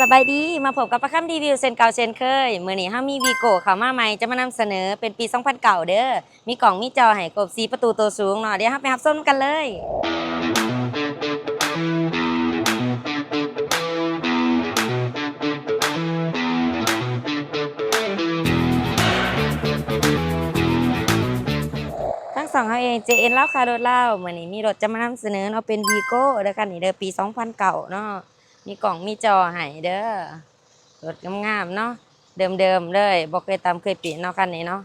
ສະບາຍດີ ມາພົບກັບປາຄຳຣີວິວເຊັ່ນເກົ່າເຊັ່ນເຄີຍ. ມື້ນີ້ເຮົາມີວີໂກ້ເຂົ້າມາໃໝ່ ຈະມານຳສະເໜີເປັນປີສອງພັນເກົ້າເດີ. ມີກ້ອງມີຈໍໃຫ້ຄົບ ສີ່ປະຕູໂຕສູງເນາະ. ດຽວເຮົາໄປຮັບຊົມນຳກັນເລີຍ. ທາງຊ່ອງເຮົາເອງ ເຈເອັນ ລາວຄ້າລົດລາວ ມື້ນີ້ມີລົດຈະມານຳສະເໜີເນາະ ເປັນວີໂກ້ເດີ ຄັນນີ້ເດີ ປີສອງພັນເກົ້າເນາະ. ມີກ້ອງມີຈໍໃຫ້ເດີ. ລົດງາມໆເນາະ ເດີມໆເລີຍ ບໍ່ເຄີຍຕຳເຄີຍປີ້ນເນາະ ຄັນນີ້ເນາະ.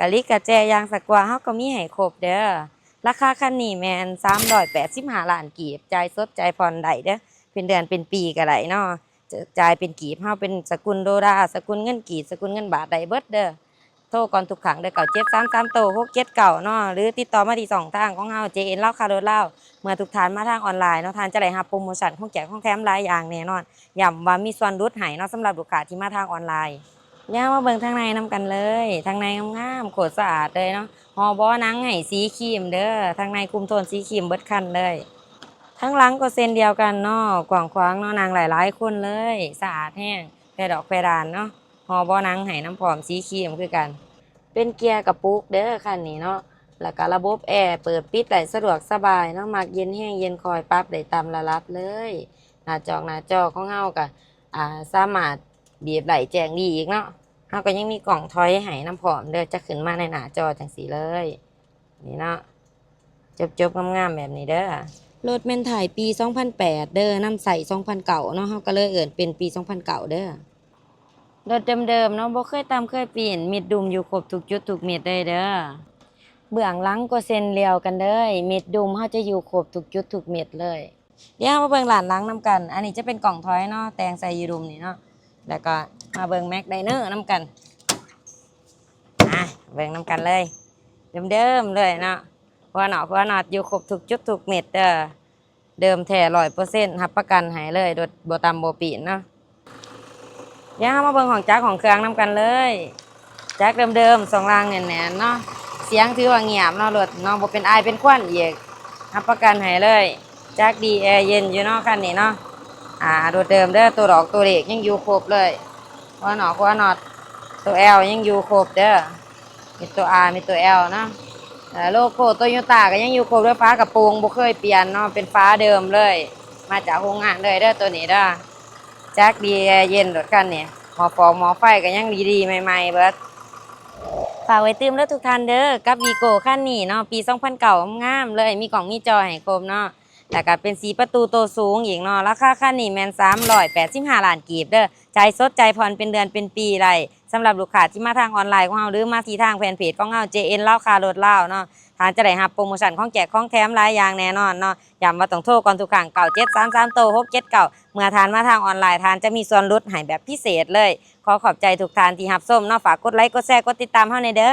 ກະລິກກະແຈ ຢາງສະກວາ ເຮົາກໍມີໃຫ້ຄົບເດີ. ລາຄາຄັນນີ້ແມ່ນສາມຮ້ອຍແປດສິບຫ້າລ້ານກີບ ຈ່າຍສົດຈ່າຍຜ່ອນໄດ້ເດີ ເປັນເດືອນເປັນປີກໍໄດ້ເນາະ. ຈະຈ່າຍເປັນກີບ ເຮົາເປັນສະກຸນໂດລາ ສະກຸນເງິນກີບ ສະກຸນເງິນບາດໄດ້ເບິດເດີ. ໂທກ່ອນທຸກຄັ້ງເດີ ເກົ້າເຈັດສາມສາມໂຕຫົກເຈັດເກົ້າເນາະ ຫຼືຕິດຕໍ່ມາທີ່ຊ່ອງທາງຂອງເຮົາ ເຈເອັນ ລາວຄ້າລົດລາວ. ເມື່ອທຸກທ່ານມາທາງອອນລາຍເນາະ ທ່ານຈະໄດ້ຮັບໂປຣໂມຊັນ ຂອງແຈກຂອງແຖມຫຼາຍຢ່າງແນ່ນອນ. ຢ້ຳວ່າມີສ່ວນຫຼຸດໃຫ້ເນາະ ສຳລັບລູກຄ້າທີ່ມາທາງອອນລາຍ. ດຽວເຮົາມາເບິ່ງທາງໃນນຳກັນເລີຍ. ທາງໃນງາມໆ ໂຄດສະອາດເລີຍເນາະ. ຫໍ່ເບາະໜັງໃຫ້ສີຄຣີມເດີ. ທາງໃນຄຸມໂທນສີຄຣີມເບິດຄັນເລີຍ. ທາງຫຼັງກໍເຊັ່ນດຽວກັນເນາະ ກວ້າງຂວາງເນາະ ນັ່ງໄດ້ຫຼາຍຄົນເລີຍ ສະອາດແຮງ. ແພດອກແພດານເນາະ ຫໍ່ເບາະໜັງໃຫ້ນຳພ້ອມ ສີຄຣີມຄືກັນ. ເປັນເກຍກະປຸກເດີຄັນນີ້ເນາະ ແລ້ວກະລະບົບແອເປີດປິດໄດ້ສະດວກສະບາຍເນາະ ມັກເຢັນແຮງເຢັນຄ່ອຍ ປັບໄດ້ຕາມລະດັບເລີຍ. ໜ້າຈອກໜ້າຈໍຂອງເຮົາກະ ອາ ສາມາດບີບໄດ້ແຈ້ງດີອີກເນາະ. ເຮົາກໍຍັງມີກ້ອງຖອຍໃຫ້ນຳພ້ອມເດີ ຈະຂຶ້ນມາໃນໜ້າຈໍຈັ່ງຊີ້ເລີຍ ນີ້ເນາະ ຈົບໆງາມໆແບບນີ້ເດີ. ລົດແມ່ນທ້າຍປີສອງພັນແປດເດີ ນຳໃຊ້ສອງພັນເກົ້າເນາະ ເຮົາກໍເລີຍເອີ້ນເປັນປີສອງພັນເກົ້າເດີ. ລົດເດີມໆເນາະ ບໍ່ເຄີຍຕຳເຄີຍປີ້ນ ມິດດຸມຢູ່ຄົບທຸກຈຸດທຸກເມັດເລີຍເດີ. ເບື້ອງຫຼັງກໍເຊັ່ນດຽວກັນເລີຍ ມິດດຸມເຮົາຈະຢູ່ຄົບທຸກຈຸດທຸກເມັດເລີຍ. ດຽວເຮົາມາເບິ່ງດ້ານຫຼັງນຳກັນ. ອັນນີ້ຈະເປັນກ້ອງຖອຍເນາະ ແຕ່ງໃສ່ຢູ່ດຸມນີ້ເນາະ. ແລ້ວກໍມາເບິ່ງແມັກໄດເນີນຳກັນ ອາ ເບິ່ງນຳກັນເລີຍ ເດີມໆເລີຍເນາະ. ຫົວນອກຫົວນັອດຢູ່ຄົບທຸກຈຸດທຸກເມັດເດີ. ເດີມແທ້ຮ້ອຍເປີເຊັນ ຮັບປະກັນໃຫ້ເລີຍ ລົດບໍ່ຕຳບໍ່ປີ້ນເນາະ. ດຽວເຮົາມາເບິ່ງຫ້ອງຈັກຫ້ອງເຄື່ອງນຳກັນເລີຍ. ຈັກເດີມໆ ຊ່ວງລ່າງແໜ້ນໆເນາະ. ສຽງຖືວ່າງຽບເນາະ ລົດເນາະ ບໍ່ເປັນອາຍເປັນຄວັນອີກ ຮັບປະກັນໃຫ້ເລີຍ. ຈັກດີ ແອເຢັນຢູ່ເນາະ ຄັນນີ້ເນາະ. ອາ ລົດເດີມເດີ ໂຕດອກໂຕເລກຍັງຢູ່ຄົບເລີຍ. ຫົວນອກຫົວນັອດ ໂຕແອວຍັງຢູ່ຄົບເດີ. ມີໂຕ R ມີໂຕ L ເນາະ. ເອີ ໂລໂກ້ໂຕໂຍຕ້າກໍຍັງຢູ່ຄົບເດີ ຝາກະໂປງບໍ່ເຄີຍປ່ຽນເນາະ ເປັນຝາເດີມເລີຍ ມາຈາກໂຮງງານເລີຍເດີ ໂຕນີ້ເດີ. ຈັກດີ ແອເຢັນ ລົດຄັນນີ້ ໝໍ້ຟອກໝໍ້ໄຟກໍຍັງດີໆໃໝ່ໆເບິດ. ຝາກໄວ້ຕື່ມເດີທຸກທ່ານເດີ ກັບວີໂກ້ຄັນນີ້ເນາະ ປີສອງພັນເກົ້າ ງາມໆເລີຍ ມີກ້ອງມີຈໍໃຫ້ຄົບເນາະ. ແລ້ວກໍເປັນສີ່ປະຕູໂຕສູງອີກເນາະ. ລາຄາຄັນນີ້ແມ່ນສາມຮ້ອຍແປດສິບຫ້າລ້ານກີບເດີ ຈ່າຍສົດຈ່າຍຜ່ອນເປັນເດືອນເປັນປີໄດ້. ສຳລັບລູກຄ້າທີ່ມາທາງອອນລາຍຂອງເຮົາ ຫຼືມາທີ່ທາງແຟນເພຈຂອງເຮົາ ເຈເອັນ ລາວຄ້າລົດລາວເນາະ ທ່ານຈະໄດ້ຮັບໂປຣໂມຊັນຂອງແຈກຂອງແຖມຫຼາຍຢ່າງແນ່ນອນເນາະ. ຢ້ຳວ່າຕ້ອງໂທກ່ອນທຸກຄັ້ງ ເກົ້າເຈັດສາມສາມໂຕຫົກເຈັດເກົ້າ ເມື່ອທ່ານມາທາງອອນລາຍ ທ່ານຈະມີສ່ວນຫຼຸດໃຫ້ແບບພິເສດເລີຍ. ຂໍຂອບໃຈທຸກທ່ານທີ່ຮັບຊົມເນາະ ຝາກກົດໄລກົດແຊກົດຕິດຕາມເຮົາແດ່ເດີ.